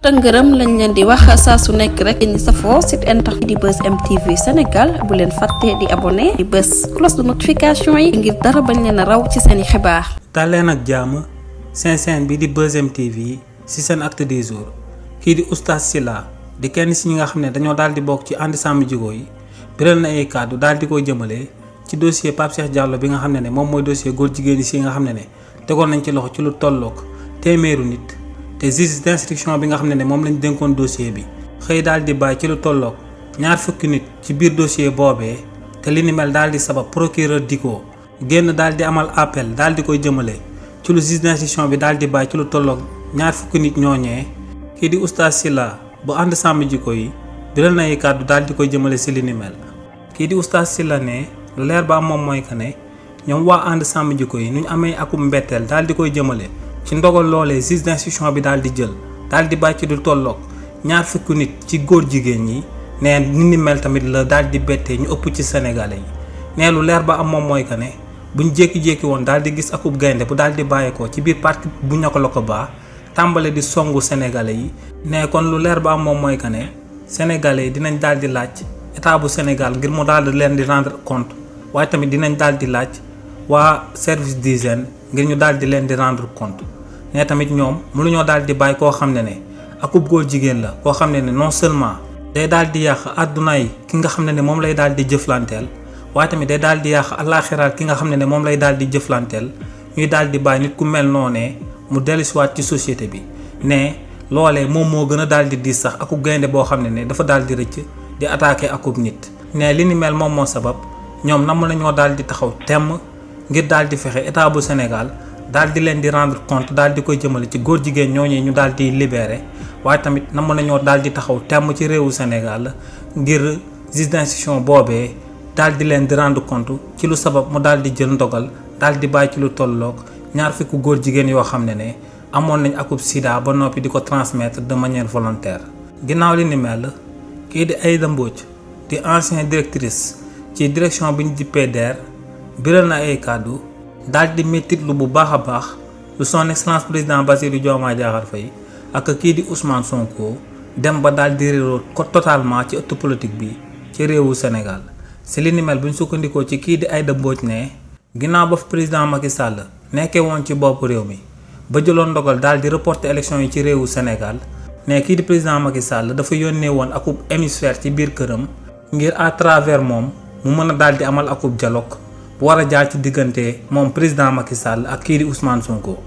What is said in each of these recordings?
tëngërëm lañ leen di wax saa su nekk rek ñi safoo site internet di Buzz M TV Sénégal bu leen fàtte di abonné di bës cloche de notification yi ngir dara bañ leen a raw ci seeni xibaar. daleen ak jàmm seen bi di Buzz M TV ci seen acte des jours kii di Oustaz Sylla di kenn ci ñi nga xam ne dañoo daal di bokk ci ànd sàmm jikko yi biral na ay kàddu daal di koy jëmale ci dossier Pape Cheikh Diallo bi nga xam ne moom mooy dossier góor jigéen yi si nga xam ne tegoon nañ ci loxo ci lu tollook téeméeru nit. te juge d'instruction bi nga xam ne moom lañ dénkoon dossier bi xëy daal di bàyyi ci lu tolloog 20 nit ci biir dossier boobee te li ni mel daal di sabab procureur Dicko génn daal di amal appel daal di koy jëmale ci lu juge d'instruction bi daal di bàyyi ci lu tolloog 20 nit ñooñee kii di Oustaz Sylla bu ànd sàmm jikko yi biral na ay kàddu daal di koy jëmale si li ni mel kii di Oustaz Sylla ne lu leer ba moom mooy que ne ñoom waa ànd sàmm jikko yi nu ñu amee akum mbetteel daal di koy jëmale ci ndogal loolee juge d'instruction bi daal di jël daal di bàyyi ci du tolloog 20 nit ci góor jigéen ñi nee ni mel tamit la daal di bettee ñu ëpp ci sénégalais yi nee lu leer ba am moom mooy que ne buñ jékki-jékki woon daal di gis akub gaynde bu daal di bàyyeekoo ci biir parti bu ñako la ko baa tàmbale di songu sénégalais yi nee kon lu leer ba am moom mooy que ne sénégalais yi dinañ daal di laaj état bu Sénégal ngir mu daal di leen di rendre compte waaye tamit dinañ daal di laaj waa service d'hygiène ngir ñu daal di leen di rendre compte ne tamit ñoom mënuñoo daal di bàyyi koo xam ne akub góor jigéen la koo xam ne non seulement day daal di yàq àdduna yi ki nga xam ne moom lay daal di jëflanteel waaye tamit day daal di yàq àllaaxiraat ki nga xam ne moom lay daal di jëflanteel ñuy daal di bàyyi nit ku mel noonee mu dellusiwaat ci société bi ne loolee moom moo gën a daal di diis sax akub gaynde boo xam ne dafa daal di rëcc di attaqué akub nit ne li ni mel moom moo sabab ñoom nam nañoo daal di taxaw temm ngir daal di fexe état bu Sénégal daal di leen di rendre compte daal di koy jëmale ci góor jigéen ñooñu ñu daal di libéré waaye tamit namm nañoo daal di taxaw temm ci réewu Sénégal ngir juge d'instruction boobee daal di leen di rendre compte ci lu sabab mu daal di jël ndogal daal di bàyyi ci lu tolloog 20 góor jigéen yoo xam ne amoon nañ akub sida ba noppi di ko transmettre de manière volontaire. ginnaaw li ni mel kii di Aïda Mbodj di ancienne directrice ci direction bi ñu di PDR biral na ay kàddu daal di mettitlu bu baax a baax lu son excellence président Bassirou Diomaye Diakhar Faye ak kii di Ousmane Sonko dem ba daal di réeroo ko totalement ci ëtt politique bi ci réewu Sénégal si li ni mel bu ñu sukkandikoo ci kii di Aïda Mbodj ne ginnaaw ba fa président Macky Sall nekkee woon ci bopp réew mi ba jëloon ndogal daal di reporter élection yi ci réewu Sénégal ne kii di président Macky Sall dafa yónnee woon akub hémisphère ci biir këram ngir à travers moom mu mën a daal di amal akub dialogue bu war a jaar ci diggante moom président Macky Sall ak kii di Ousmane Sonko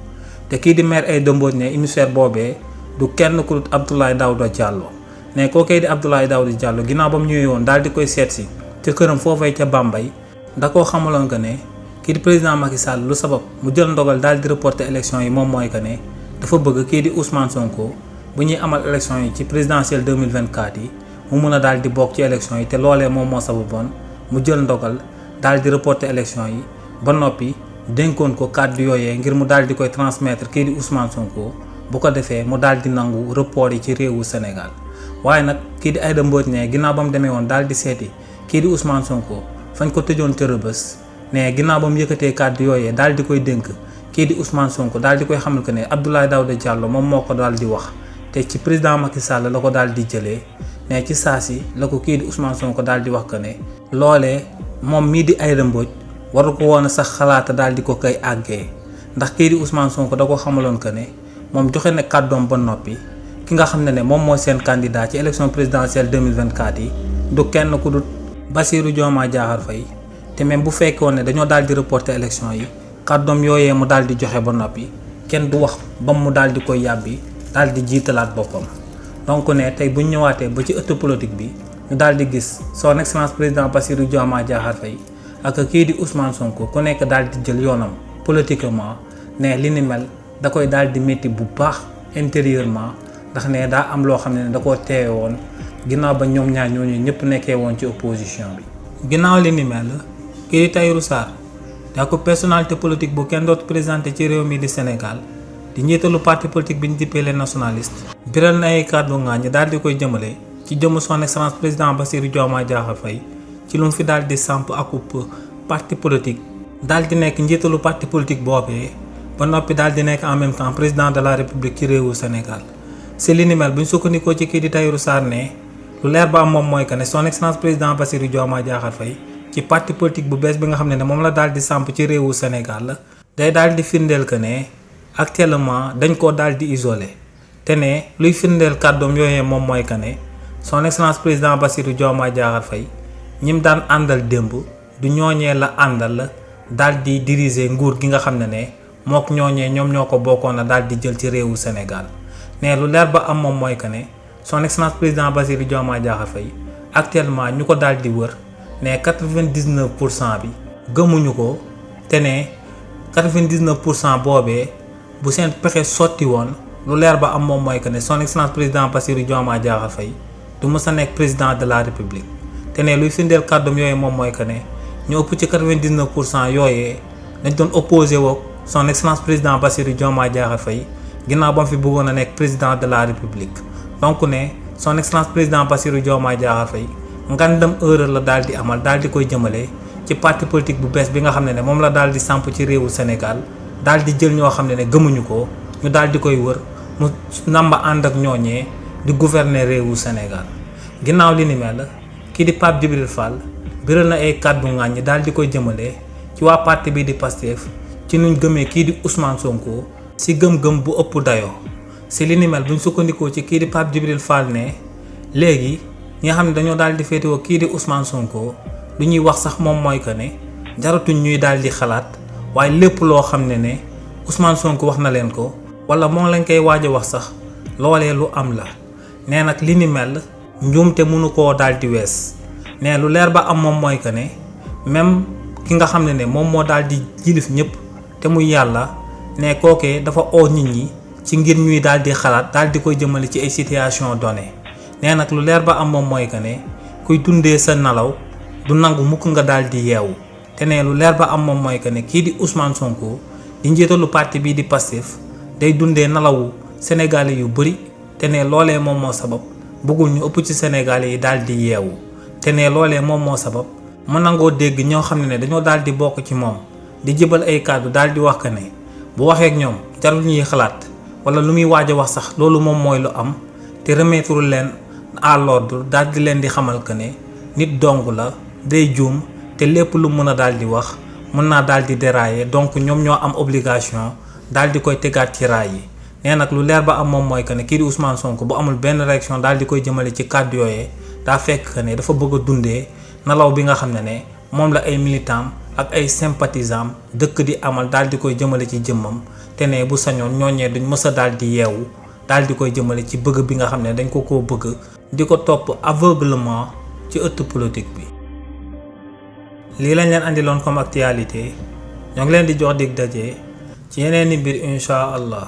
te kii di maire Aïda Mbodj ne hémisphère boobee du kenn ku dul Abdoulaye Daouda Diallo ne kookee di Abdoulaye Daouda Diallo ginnaaw ba mu ñëwee woon daal di koy seet si ca këram foofee ca Bambey da koo xamaloon que ne kii di président Macky Sall lu sabab mu jël ndogal daal di reporter élection yi moom mooy que ne dafa bëgg kii di Ousmane Sonko bu ñuy amal élection yi ci présidentielle 2024 yi mu mën a daal di bokk ci élection yi te loolee moom moo sababoon mu jël ndogal daal di reporter élection yi ba noppi dénkoon ko kàddu yooyee ngir mu daal di koy transmettre kii di Ousmane Sonko bu ko defee mu daal di nangu report yi ci réewu Sénégal waaye nag kii di Aïda Mbodj ne ginnaaw ba mu demee woon daal di seeti kii di Ousmane Sonko fañ ko tëjoon ca Rebeuss ne ginnaaw ba mu yëkkatee kàddu yooyee daal di koy dénk kii di Ousmane Sonko daal di koy xamal que ne Abdoulaye Daouda Diallo moom moo ko daal di wax te ci président Macky Sall la ko daal di jëlee ne ci saa si la ko kii di Ousmane Sonko daal di wax que ne loolee moom mii di Aïda Mbodj waru ko woon a sax xalaata daal di ko koy àggee ndax kii di Ousmane Sonko da ko xamaloon que ne moom joxe na kàddoom ba noppi ki nga xam ne moom mooy seen candidat ci élection présidentielle 2024 yi du kenn ku dul Bassirou Diomaye Diakhar Faye te même bu fekkoon ne dañoo daal di reporter élection yi kàddoom yooyee mu daal di joxe ba noppi kenn du wax ba mu daal di koy yàbbi daal di jiitalaat boppam donc ne tey bu ñu ñëwaatee ba ci ëtt politique bi ñu daal di gis son excellence président Bassirou Diomaye Diakhar Faye ak kii di Ousmane Sonko ku nekk daal di jël yoonam politiquement ne li ni mel da koy daal di métti bu baax intérieurement ndax ne daa am loo xam ne da koo teewe woon ginnaaw ba ñoom ñaar ñooñu ñëpp nekkee woon ci opposition bi. ginnaaw li ni mel kii di Tahirou Sarr daa ko personnalité politique bu kenn dootu présenté ci réew mi di Sénégal di njiitalu parti politique bi ñu dippee les nationalistes biral na ay kàddu ngaañ daal di koy jëmale ci jëmm son excellence président Bassirou Diomaye Diakhar Faye ci lu mu fi daal di samp akub parti politique daal di nekk njiitalu parti politique boobee ba noppi daal di nekk en même temps président de la république ci réewu Sénégal si li ni mel bu ñu sukkandikoo ci kii di Tahirou Sarr ne lu leer ba am moom mooy que ne son excellence président Bassirou Diomaye Diakhar Faye ci parti politique bu bees bi nga xam ne moom la daal di samp ci réewu Sénégal day daal di firndeel que ne actuellement dañ koo daal di isolé te ne luy firndeel kàddoom yooyee moom mooy que ne son excellence président Bassirou Diomaye Diakhar Faye ñim daan àndal démb du ñooñee la àndal daal di diriger nguur gi nga xam ne mook ñooñee ñoom ñoo ko bokkoon a daal di jël ci réewu Sénégal ne lu leer ba am moom mooy que ne son excellence président Bassirou Diomaye Diakhar Faye actuellement ñu ko daal di wër ne 99% bi gëmuñu ko te ne 99% boobee bu seen pexe sotti woon lu leer ba am moom mooy que ne son excellence président Bassirou Diomaye Diakhar Faye du mës a nekk président de la république te ne luy firndeel kàddoom yooyu moom mooy que ne ñu ëpp ci 99% yooyee dañ doon opposé woog son excellence président Bassirou Diomaye Diakhar Faye ginnaaw ba mu fi bëggoon a nekk président de la république donc ne son excellence président Bassirou Diomaye Diakhar Faye ngandam erreur la daal di amal daal di koy jëmale ci parti politique bu bees bi nga xam ne moom la daal di samp ci réewu Sénégal daal di jël ñoo xam ne gëmuñu ko ñu daal di koy wër mu namba ànd ak ñooñee di gouverner réewu Sénégal ginnaaw li ni mel kii di Pape Djibril Fall biral na ay kàddu ŋàññi daal di koy jëmale ci waa parti bi di Pastef ci nuñ gëmee kii di Ousmane Sonko si gëm-gëm bu ëpp dayoo si li ni mel buñ sukkandikoo ci kii di Pape Djibril Fall ne léegi ñi nga xam ne dañoo daal di féetewoo kii di Ousmane Sonko lu ñuy wax sax moom mooy que ne jaratuñ ñuy daal di xalaat waaye lépp loo xam ne Ousmane Sonko wax na leen ko wala moo lañ koy waaj a wax sax loolee lu am la nee nag li ni mel njuumte mënu koo daal di wees nee lu leer ba am moom mooy que ne même ki nga xam ne moom moo daal di jilif ñëpp te muy yàlla ne kookee dafa oo nit ñi ci ngir ñuy daal di xalaat daal di koy jëmale ci ay situation donnée nee nag lu leer ba am moom mooy que ne kuy dundee sa nalaw du nangu mukk nga daal di yeewu te ne lu leer ba am moom mooy que ne kii di Ousmane Sonko di njiitalu parti bii di Pastef day dundee nalawu sénégalais yu bëri te ne loolee moom moo sabab bëggul ñu ëpp ci sénégalais yi daal di yeewu te ne loolee moom moo sabab mu nangoo dégg ñoo xam ne dañoo daal di bokk ci moom di jëbal ay kàddu daal di wax que ne bu waxee ak ñoom jarul ñuy xalaat wala lu muy waaj a wax sax loolu moom mooy lu am te remettre leen à l'ordre daal di leen di xamal que ne nit dong la day juum te lépp lu mën a daal di wax mën naa daal di dérailler donc ñoom ñoo am obligation daal di koy tegaat ci raay yi nee nag lu leer ba am moom mooy que ne kii di Ousmane Sonko bu amul benn réaction daal di koy jëmale ci kàddu yooyee daa fekk que ne dafa bëgg a dundee nalaw bi nga xam ne moom la ay militant ak ay sympathisant dëkk di amal daal di koy jëmale ci jëmmam te ne bu sañoon ñooñee duñ mës a daal di yeewu daal di koy jëmale ci bëgg bi nga xam ne dañ ko koo bëgg di ko topp aveuglement ci ëtt politique bi. lii lañ leen andiloon comme actualité ñoo ngi leen di jox dig daje ci yeneen i mbir incha allah.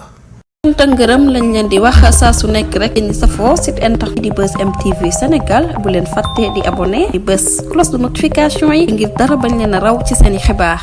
te ngërëm lañ leen di wax saa su nekk rek ni safoo site internet di Buzz M TV Sénégal bu leen fàtte di abonné di bës cloche de notification yi ngir dara bañ leen a raw ci seeni xibaar.